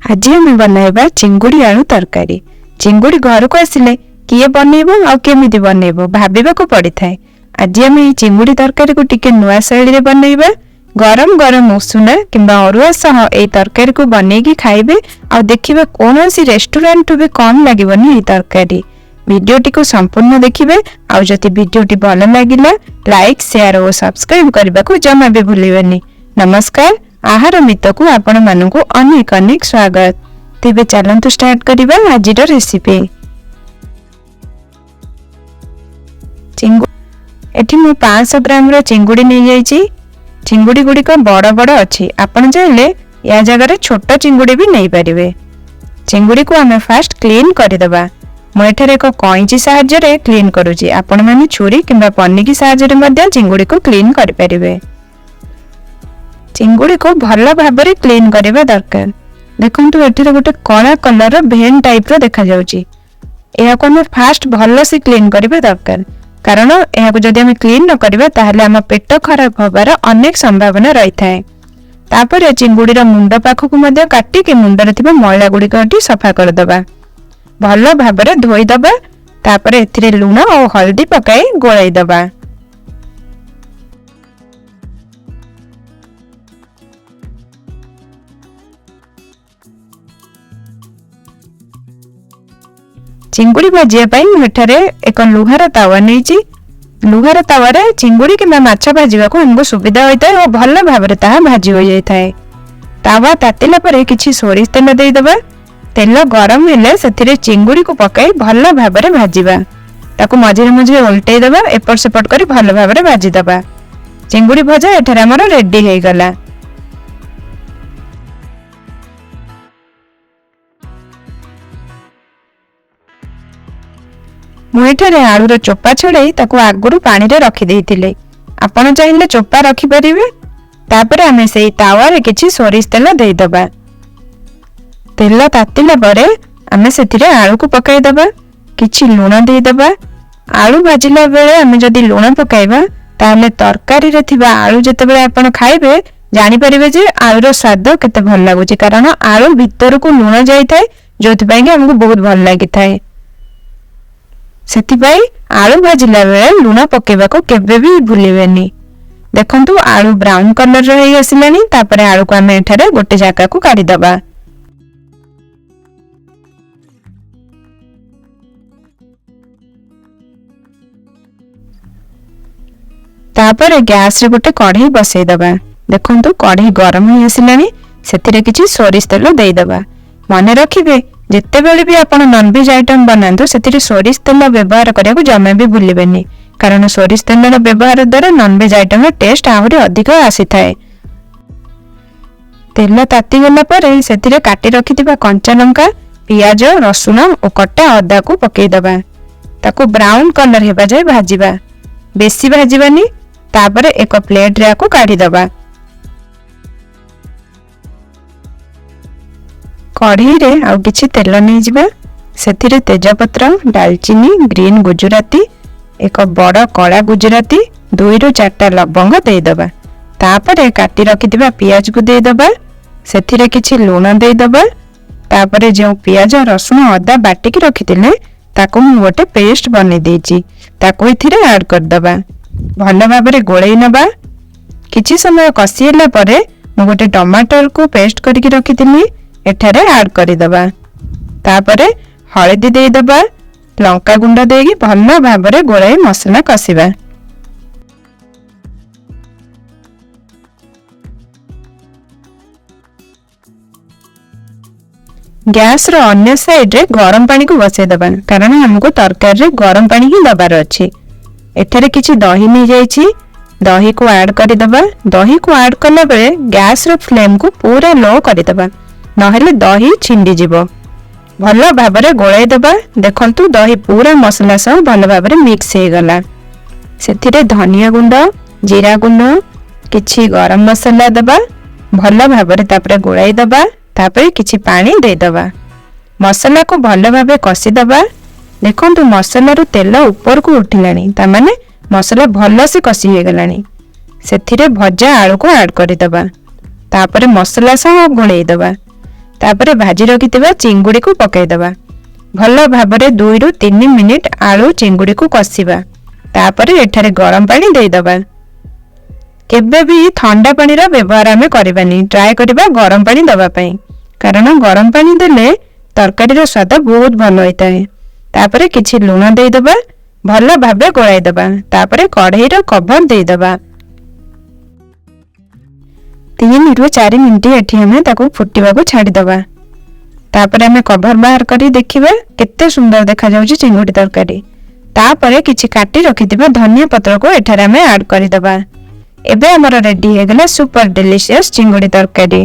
ଆଜି ଆମେ ବନାଇବା ଚିଙ୍ଗୁଡ଼ି ଆଳୁ ତରକାରୀ। ଚିଙ୍ଗୁଡ଼ି ଘରକୁ ଆସିଲେ କିଏ ବନେଇବ ଆଉ କେମିତି ବନେଇବ ଭାବିବାକୁ ପଡ଼ିଥାଏ। ଆଜି ଆମେ ଏହି ଚିଙ୍ଗୁଡ଼ି ତରକାରୀକୁ ଟିକେ ନୂଆ ଶୈଳୀରେ ବନେଇବା। ଗରମ ଗରମ ଉଷୁନା କିମ୍ବା ଅରୁଆ ସହ ଏହି ତରକାରୀକୁ ବନେଇକି ଖାଇବେ ଆଉ ଦେଖିବେ କୌଣସି ରେଷ୍ଟୁରାଣ୍ଟଠୁ ବି କମ୍ ଲାଗିବନି ଏହି ତରକାରୀ। ଭିଡ଼ିଓଟିକୁ ସମ୍ପୂର୍ଣ୍ଣ ଦେଖିବେ ଆଉ ଯଦି ଭିଡ଼ିଓଟି ଭଲ ଲାଗିଲା ଲାଇକ୍, ସେୟାର ଓ ସବସ୍କ୍ରାଇବ୍ କରିବାକୁ ଜମା ବି ଭୁଲିବେନି। ନମସ୍କାର, ଆହାର ମିତକୁ ଆପଣମାନଙ୍କୁ ଅନେକ ଅନେକ ସ୍ୱାଗତ। ତେବେ ଚାଲନ୍ତୁ ଷ୍ଟାର୍ଟ କରିବା ଆଜିର ରେସିପି। ଏଠି ମୁଁ 500 ଗ୍ରାମର ଚିଙ୍ଗୁଡ଼ି ନେଇଯାଇଛି। ଚିଙ୍ଗୁଡ଼ି ଗୁଡ଼ିକ ବଡ଼ ବଡ଼ ଅଛି, ଆପଣ ଚାହିଁଲେ ୟା ଜାଗାରେ ଛୋଟ ଚିଙ୍ଗୁଡ଼ି ବି ନେଇପାରିବେ। ଚିଙ୍ଗୁଡ଼ିକୁ ଆମେ ଫାଷ୍ଟ କ୍ଲିନ୍ କରିଦେବା। ମୁଁ ଏଠାରେ ଏକ କଇଁଚି ସାହାଯ୍ୟରେ କ୍ଲିନ୍ କରୁଛି, ଆପଣମାନେ ଛୁରୀ କିମ୍ବା ପନିକି ସାହାଯ୍ୟରେ ମଧ୍ୟ ଚିଙ୍ଗୁଡ଼ିକୁ କ୍ଲିନ୍ କରିପାରିବେ। ଚିଙ୍ଗୁଡ଼ିକୁ ଭଲ ଭାବରେ କ୍ଲିନ୍ କରିବା ଦରକାର। ଦେଖନ୍ତୁ ଏଠାରେ ଗୋଟେ କଳା କଲର୍ର ଭେନ୍ ଟାଇପ୍ର ଦେଖାଯାଉଛି। ଏହାକୁ ଆମେ ଫାଷ୍ଟ ଭଲସେ କ୍ଲିନ୍ କରିବା ଦରକାର, କାରଣ ଏହାକୁ ଯଦି ଆମେ କ୍ଲିନ୍ ନ କରିବା ତାହେଲେ ଆମ ପେଟ ଖରାପ ହେବାର ଅନେକ ସମ୍ଭାବନା ରହିଥାଏ। ତାପରେ ଚିଙ୍ଗୁଡ଼ିର ମୁଣ୍ଡ ପାଖକୁ ମଧ୍ୟ କାଟିକି ମୁଣ୍ଡରେ ଥିବା ମଇଳା ଗୁଡ଼ିକ ଏଠି ସଫା କରିଦେବା, ଭଲ ଭାବରେ ଧୋଇଦେବା। ତାପରେ ଏଥିରେ ଲୁଣ ଓ ହଳଦୀ ପକାଇ ଗୋଳାଇ ଦେବା। ଚିଙ୍ଗୁଡ଼ି ଭାଜିବା ପାଇଁ ମୁଁ ଏଠାରେ ଏକ ଲୁହାର ତାୱା ନେଇଛି। ଲୁହାର ତାୱାରେ ଚିଙ୍ଗୁଡ଼ି କିମ୍ବା ମାଛ ଭାଜିବାକୁ ଆମକୁ ସୁବିଧା ହୋଇଥାଏ ଓ ଭଲ ଭାବରେ ତାହା ଭାଜି ହୋଇଯାଇଥାଏ। ତାୱା ତାତିଲା ପରେ କିଛି ସୋରିଷ ତେଲ ଦେଇଦେବା। ତେଲ ଗରମ ହେଲେ ସେଥିରେ ଚିଙ୍ଗୁଡ଼ିକୁ ପକାଇ ଭଲ ଭାବରେ ଭାଜିବା। ତାକୁ ମଝିରେ ମଝିରେ ଓଲଟେଇ ଦେବା, ଏପଟ ସେପଟ କରି ଭଲ ଭାବରେ ଭାଜିଦେବା। ଚିଙ୍ଗୁଡ଼ି ଭଜା ଏଠାରେ ଆମର ରେଡି ହେଇଗଲା। ମୁଁ ଏଠାରେ ଆଳୁର ଚୋପା ଛଡ଼ାଇ ତାକୁ ଆଗରୁ ପାଣିରେ ରଖିଦେଇଥିଲି, ଆପଣ ଚାହିଁଲେ ଚୋପା ରଖିପାରିବେ। ତାପରେ ଆମେ ସେଇ ତାୱାରେ କିଛି ସୋରିଷ ତେଲ ଦେଇଦେବା। ତେଲ ତାତିଲା ପରେ ଆମେ ସେଥିରେ ଆଳୁକୁ ପକାଇଦେବା, କିଛି ଲୁଣ ଦେଇଦେବା। ଆଳୁ ଭାଜିଲା ବେଳେ ଆମେ ଯଦି ଲୁଣ ପକାଇବା ତାହେଲେ ତରକାରୀରେ ଥିବା ଆଳୁ ଯେତେବେଳେ ଆପଣ ଖାଇବେ ଜାଣିପାରିବେ ଯେ ଆଳୁର ସ୍ୱାଦ କେତେ ଭଲ ଲାଗୁଛି, କାରଣ ଆଳୁ ଭିତରକୁ ଲୁଣ ଯାଇଥାଏ, ଯୋଉଥିପାଇଁ କି ଆମକୁ ବହୁତ ଭଲ ଲାଗିଥାଏ। ସେଥିପାଇଁ ଆଳୁ ଭାଜିଲା ବେଳେ ଲୁଣ ପକାଇବାକୁ କେବେ ବି ଭୁଲିବେନି। ଦେଖନ୍ତୁ ଆଳୁ ବ୍ରାଉନ୍ କଲର୍ର ହେଇ ଆସିଲାଣି। ତାପରେ ଆଳୁକୁ ଆମେ ଏଠାରେ ଗୋଟେ ଜାଗାକୁ କାଢ଼ିଦେବା। ତାପରେ ଗ୍ୟାସରେ ଗୋଟେ କଢ଼େଇ ବସେଇଦେବା। ଦେଖନ୍ତୁ କଢ଼େଇ ଗରମ ହେଇ ଆସିଲାଣି, ସେଥିରେ କିଛି ସୋରିଷ ତେଲ ଦେଇଦେବା। ମନେ ରଖିବେ ଯେତେବେଳେ ବି ଆପଣ ନନଭେଜ୍ ଆଇଟମ୍ ବନାନ୍ତୁ ସେଥିରେ ସୋରିଷ ତେଲ ବ୍ୟବହାର କରିବାକୁ ଜମା ବି ଭୁଲିବେନି, କାରଣ ସୋରିଷ ତେଲର ବ୍ୟବହାର ଦ୍ୱାରା ନନଭେଜ୍ ଆଇଟମ୍ର ଟେଷ୍ଟ ଆହୁରି ଅଧିକ ଆସିଥାଏ। ତେଲ ତାତିଗଲା ପରେ ସେଥିରେ କାଟି ରଖିଥିବା କଞ୍ଚା ଲଙ୍କା, ପିଆଜ, ରସୁଣ ଓ କଟା ଅଦାକୁ ପକାଇଦେବା। ତାକୁ ବ୍ରାଉନ୍ କଲର୍ ହେବା ଯାଏ ଭାଜିବା, ବେଶୀ ଭାଜିବାନି। ତାପରେ ଏକ ପ୍ଲେଟ୍ରେ ଏହାକୁ କାଢ଼ିଦେବା। କଢ଼େଇରେ ଆଉ କିଛି ତେଲ ନେଇଯିବା। ସେଥିରେ ତେଜପତ୍ର, ଡାଲଚିନି, ଗ୍ରୀନ୍ ଗୁଜୁରାତି, ଏକ ବଡ଼ କଳା ଗୁଜୁରାତି, 2ରୁ 4ଟା ଲବଙ୍ଗ ଦେଇଦେବା। ତାପରେ କାଟି ରଖିଥିବା ପିଆଜକୁ ଦେଇଦେବା, ସେଥିରେ କିଛି ଲୁଣ ଦେଇଦେବା। ତାପରେ ଯେଉଁ ପିଆଜ, ରସୁଣ, ଅଦା ବାଟିକି ରଖିଥିଲେ ତାକୁ ମୁଁ ଗୋଟେ ପେଷ୍ଟ ବନେଇ ଦେଇଛି, ତାକୁ ଏଥିରେ ଆଡ଼୍ କରିଦେବା। ଭଲ ଭାବରେ ଗୋଳେଇ ନେବା। କିଛି ସମୟ କଷି ହେଲା ପରେ ମୁଁ ଗୋଟେ ଟମାଟରକୁ ପେଷ୍ଟ କରିକି ରଖିଥିଲି, ଏଠାରେ ଆଡ଼୍ କରିଦେବା। ତାପରେ ହଳଦୀ ଦେଇଦେବା, ଲଙ୍କା ଗୁଣ୍ଡ ଦେଇକି ଭଲ ଭାବରେ ଗୋଳାଇ ମସଲା କଷିବା। ଗ୍ୟାସର ଅନ୍ୟ ସାଇଡ୍ରେ ଗରମ ପାଣିକୁ ବସେଇଦେବା, କାରଣ ଆମକୁ ତରକାରୀରେ ଗରମ ପାଣି ହିଁ ଦେବାର ଅଛି। ଏଠାରେ କିଛି ଦହି ନେଇଯାଇଛି, ଦହିକୁ ଆଡ଼୍ କରିଦେବା। ଦହିକୁ ଆଡ଼୍ କଲାବେଳେ ଗ୍ୟାସର ଫ୍ଲେମ୍କୁ ପୁରା ଲୋ କରିଦେବା, ନହେଲେ ଦହି ଛିଣ୍ଡିଯିବ। ଭଲ ଭାବରେ ଗୋଳାଇ ଦେବା। ଦେଖନ୍ତୁ ଦହି ପୁରା ମସଲା ସହ ଭଲ ଭାବରେ ମିକ୍ସ ହେଇଗଲା। ସେଥିରେ ଧନିଆ ଗୁଣ୍ଡ, ଜିରା ଗୁଣ୍ଡ, କିଛି ଗରମ ମସଲା ଦେବା। ଭଲ ଭାବରେ ତାପରେ ଗୋଳାଇ ଦେବା। ତାପରେ କିଛି ପାଣି ଦେଇଦେବା। ମସଲାକୁ ଭଲ ଭାବେ କଷିଦେବା। ଦେଖନ୍ତୁ ମସଲାରୁ ତେଲ ଉପରକୁ ଉଠିଲାଣି, ତାମାନେ ମସଲା ଭଲସେ କଷି ହେଇଗଲାଣି। ସେଥିରେ ଭଜା ଆଳୁକୁ ଆଡ଼୍ କରିଦେବା। ତାପରେ ମସଲା ସହ ଗୋଳେଇ ଦେବା। ତାପରେ ଭାଜି ରଖିଥିବା ଚିଙ୍ଗୁଡ଼ିକୁ ପକାଇଦେବା। ଭଲ ଭାବରେ 2ରୁ 3 ମିନିଟ୍ ଆଳୁ ଚିଙ୍ଗୁଡ଼ିକୁ କଷିବା। ତାପରେ ଏଠାରେ ଗରମ ପାଣି ଦେଇଦେବା। କେବେ ବି ଥଣ୍ଡା ପାଣିର ବ୍ୟବହାର ଆମେ କରିବାନି, ଟ୍ରାଏ କରିବା ଗରମ ପାଣି ଦେବା ପାଇଁ, କାରଣ ଗରମ ପାଣି ଦେଲେ ତରକାରୀର ସ୍ୱାଦ ବହୁତ ଭଲ ହୋଇଥାଏ। ତାପରେ କିଛି ଲୁଣ ଦେଇଦେବା, ଭଲ ଭାବେ ଗୋଳାଇ ଦେବା। ତାପରେ କଢ଼େଇର କଭର ଦେଇଦେବା। 3ରୁ 4 ମିନିଟ୍ ଏଠି ଆମେ ତାକୁ ଫୁଟିବାକୁ ଛାଡ଼ିଦେବା। ତାପରେ ଆମେ କଭର ବାହାର କରି ଦେଖିବା କେତେ ସୁନ୍ଦର ଦେଖାଯାଉଛି ଚିଙ୍ଗୁଡ଼ି ତରକାରୀ। ତାପରେ କିଛି କାଟି ରଖିଥିବା ଧନିଆ ପତ୍ରକୁ ଏଠାରେ ଆମେ ଆଡ୍ କରିଦେବା। ଏବେ ଆମର ରେଡି ହେଇଗଲା ସୁପର ଡେଲିସିୟସ୍ ଚିଙ୍ଗୁଡ଼ି ତରକାରୀ।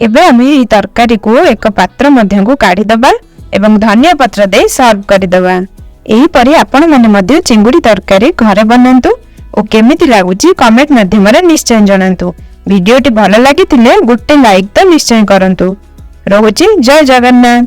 ଏବେ ଆମେ ଏହି ତରକାରୀକୁ ଏକ ପାତ୍ର ମଧ୍ୟକୁ କାଢ଼ିଦେବା ଏବଂ ଧନିଆ ପତ୍ର ଦେଇ ସର୍ଭ କରିଦେବା। ଏହିପରି ଆପଣମାନେ ମଧ୍ୟ ଚିଙ୍ଗୁଡ଼ି ତରକାରୀ ଘରେ ବନାନ୍ତୁ ଓ କେମିତି ଲାଗୁଛି କମେଣ୍ଟ ମାଧ୍ୟମରେ ନିଶ୍ଚୟ ଜଣାନ୍ତୁ। ଭିଡ଼ିଓଟି ଭଲ ଲାଗିଥିଲେ ଗୋଟେ ଲାଇକ୍ ତ ନିଶ୍ଚୟ କରନ୍ତୁ। ରହୁଛି, ଜୟ ଜଗନ୍ନାଥ।